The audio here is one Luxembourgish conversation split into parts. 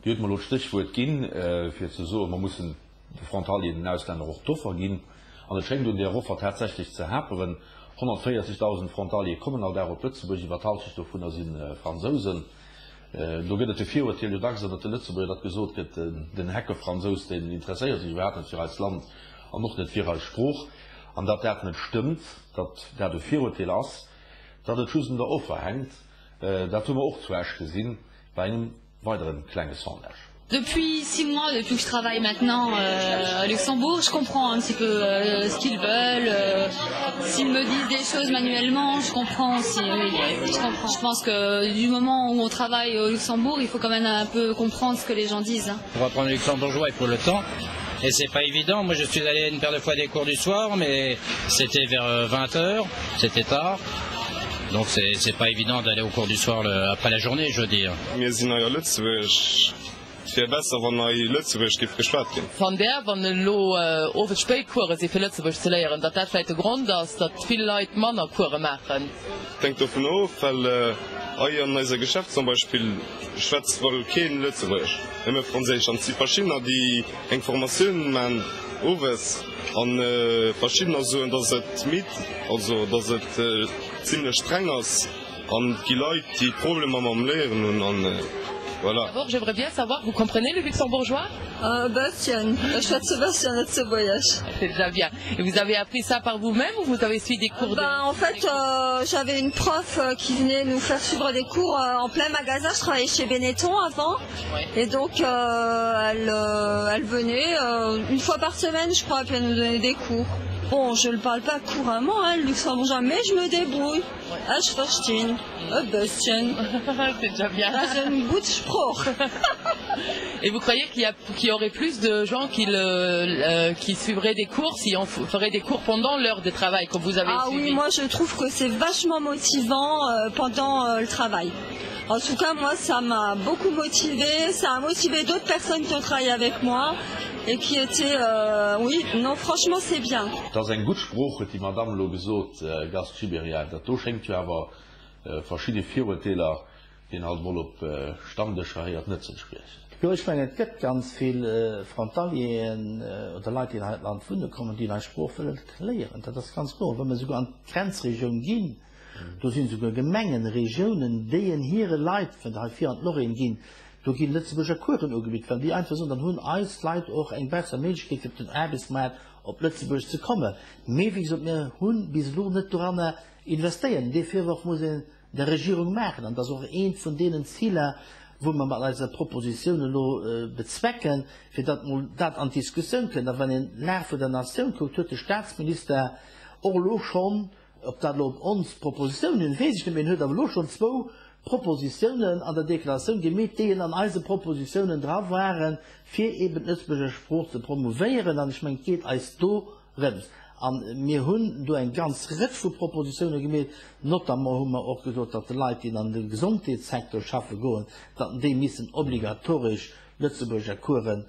Dir hutt mer elo d'Stéchwuert ginn, fir ze soen, mer mussen de Frontalieren, den Auslänner och d'Offer ginn. An et schéngt un där Offer tatsächlech ze haperen. 140.000 Frontaliere kommen all Dag op Lëtzebuerg, iwwer d'Hallschecht dovunner si Fransousen. Do gëtt et de Virurteel jo dacks ënnert de Lëtzebuerger, datt gesot gëtt, den Heckefransous, deen interesséiert sech iwwerhaapt net fir eist Land an och net fir eis Sprooch. An datt dat net stëmmt, datt dat e Virurteel ass, datt et just un der Offer hänkt, dat hu mer och zu Esch gesinn bei engem weidere klenge Sondage. Depuis 6 mois, depuis que je travaille maintenant euh, à Luxembourg, je comprends un petit peu euh, ce qu'ils veulent. Euh, S'ils me disent des choses manuellement, je comprends aussi. Oui, je comprends. Je pense que du moment où on travaille au Luxembourg, il faut quand même un peu comprendre ce que les gens disent. Pour apprendre le luxembourgeois, il faut le temps. Et c'est pas évident. Moi, je suis allé une paire de fois des cours du soir, mais c'était vers 20 euh, heures, c'était tard. Donc c'est pas évident d'aller au cours du soir le, après la journée, je veux dire. Mir sinn hei a Lëtzebuerg. Et wier besser, wann hei Lëtzebuergesch géif geschwat ginn. Fannt Där, wann elo owes spéit Course si fir Lëtzebuergesch ze léieren, datt dat vläit de Grond ass, datt vill Leit manner Course maachen? Et hänkt dovun of, well hei an eiser Geschäft zum Beispill schwätzt wuel keen Lëtzebuergesch, nëmme Franséisch. An et si verschiddener, déi eng Formatioun man owes, an verschiddener soen, datt et midd, also datt et zimlech streng ass. An et gi Leit, déi Problemer mam Léieren hunn an voilà. D'abord, j'aimerais bien savoir, vous comprenez le luxembourgeois? E bësschen, ech schwätze e bësschen Lëtzebuergesch. C'est déjà bien. Et vous avez appris ça par vous-même ou vous avez suivi des cours de. Ben, en fait, euh, j'avais une prof euh, qui venait nous faire suivre des cours euh, en plein magasin. Je travaillais chez Benetton avant. Ouais. Et donc, euh, elle, euh, elle venait euh, une fois par semaine, je crois, puis elle nous donnait des cours. Bon, je ne parle pas couramment, hein, le luxembourgeois, mais je me débrouille. Ech verstinn e bësschen. C'est déjà bien. Dat ass eng gutt Sprooch. Et vous croyez qu'il y a, qu'il y aurait plus de gens qui le, euh, qui suivraient des cours si on ferait des cours pendant l'heure de travail comme vous avez Ah suivi? oui, moi je trouve que c'est vachement motivant euh, pendant euh, le travail. En tout cas, moi, ça m'a beaucoup motivée, ça a motivé d'autres personnes qui ont travaillé avec moi et qui étaient, euh, oui, non, franchement, c'est bien. Et ass eng gutt Sprooch, huet déi Madame elo gesot. Gast Gibéryen, Dat do schéngt jo awer verschidde Virurteeler, déi een halt emol op Stammdëscher héiert, net z'entspriechen. Jo, ech mengen, et gëtt ganz vill Frontalieren oder Leit, déi hei an d'Land wunne kommen, déi eis Sprooch wëlle léieren. Dat ass ganz kloer. Wa mir souguer an d'Grenzregioun ginn, do sinn souguer Gemengen, Regiounen, déi en hire Leit, wann se hei vir an d'Lorraine ginn, do ginn Lëtzebuerger Coursen ugebitt, well déi einfach soen, dann hunn eis Leit och eng besser Méiglechkeet fir op den Aarbechtsmaart op Lëtzebuerg ze kommen. Mee wéi gesot, mir hu bis elo net doranner investéiert. Dee Virworf muss een der Regierung maachen. An dat ass och eent vun deenen Ziler, wou mer mat eiser Propositioun elo bezwecken, fir datt mol dat an d'Diskussioun kënnt. A wann een d'Lag vun der Natioun kuckt, huet de Statsminister och elo schonn, Ob dat elo op ons Propositioun hin, weess ech net, mee en huet awer elo schonn zwou Propositiounen an der Deklaratioun gemeet, déi en an eise Propositiounen dra waren, fir eben d'Lëtzebuerger Sprooch ze promouvéieren. An ech mengen, et geet eis dorëms. A mir hunn do eng ganz Rëtsch vu Propositiounen gemeet. Notamment hu mer och gesot, datt de Leit, déi an de Gesondheetssecteur schaffe goen, datt déi missen obligatoresch Lëtzebuerger Coursen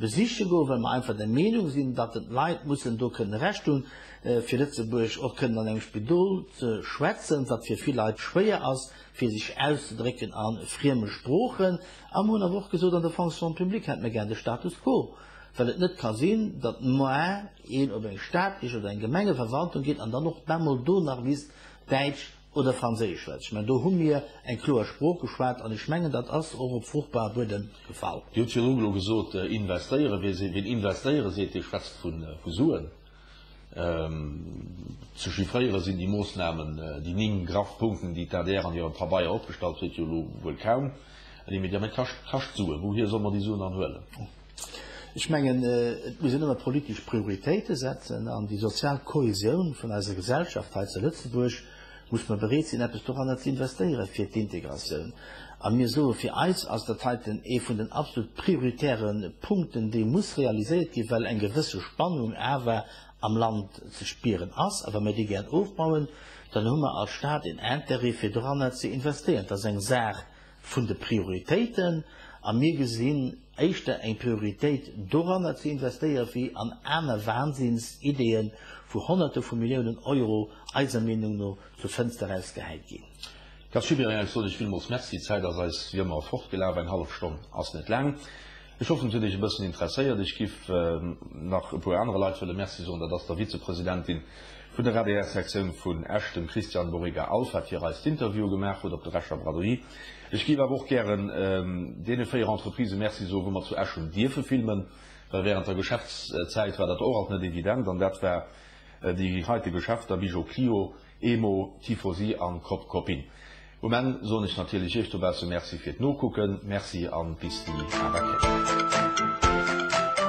besiche goen, well mer einfach der Meenung sinn, datt d'Leit mussen do kënnen Recht hunn, fir Lëtzebuergesch och kënnen an engem Spidol ze schwätzen, wat fir vill Leit schwéier ass, fir sech auszedrécken a frieme Sproochen. A mer hunn awer och gesot, an der Fonction publique hätte mer gär de Status quo, well et net ka sinn, datt mar een op eng staatlech oder eng Gemengeverwaltung geet an dann och bemol do nach misst Däitsch oder Franséisch schwätzen. Ech mengen, do hu mir eng kloer Sprooch geschwat an ech mengen, dat ass och op fruchtbare Buedem gefall. Dir hutt virdru elo gesot, investéieren. Wien investéiere seet, dee schwätzt vu Suen. Ze chiffréiere sinn déi Moossnamen, déi 9 graff Punkten, déi d'ADR an hirem Pabeier opgestallt huet, jo elo wuel kaum. Mee et kascht Suen. Wouhier solle mer déi Suen dann huelen? Ech mengen, et muss een ëmmer politesch Prioritéite setzen an déi sozial Kohesioun vun eiser Gesellschaft hei zu Lëtzebuerg muss mer bereet sinn, eppes doranner ze investéieren fir d'Integratioun. A mir soe fir eis ass dat heiten ee vun den absolut prioritäre Punkten, dee muss realiséiert ginn, well eng gewësse Spannung awer am Land ze spieren ass. A wa mir déi gären ofbauen, dann hu mer als Stat een Intérêt fir doranner ze investéieren. Dat ass eng Saach vun de Prioritéiten a mir gesinn éischter eng Prioritéit doranner ze investéieren, wéi an aner Wahnsinnsideeën, wou Honnerte vu Milliounen Euro eiser Meenung no zur Fënster erausgehäit ginn. Gast Gibéryen, ech soen Iech villmools Merci. D'Zäit ass eis wéi ëmmer fortgelaf. Eng hallef Stonn ass net laang. Ech hoffen, et huet Iech e bëssen interesséiert. Ech giff nach e puer anere Leit wëlle Merci soen. Dat ass der Vizepresidentin vun der ADR-Sektioun vun Esch, dem Christian Borrega-Alfa, fir eis d'Interviewe gemaach huet op der Escher Braderie. Ech giff awer och gären deene 4 Entreprisë Merci soen, wou mer zu Esch hunn dierfe filmen, well während der Geschäftszäit war dat och alt net evident. An dat war déi heite Geschäfter, Bijoux Clio, Emo, Tifosi an Cop Copine. Um Enn soen ech natierlech Iech dobausse Merci fir d'Nokucken. Merci an bis déi aner Kéier.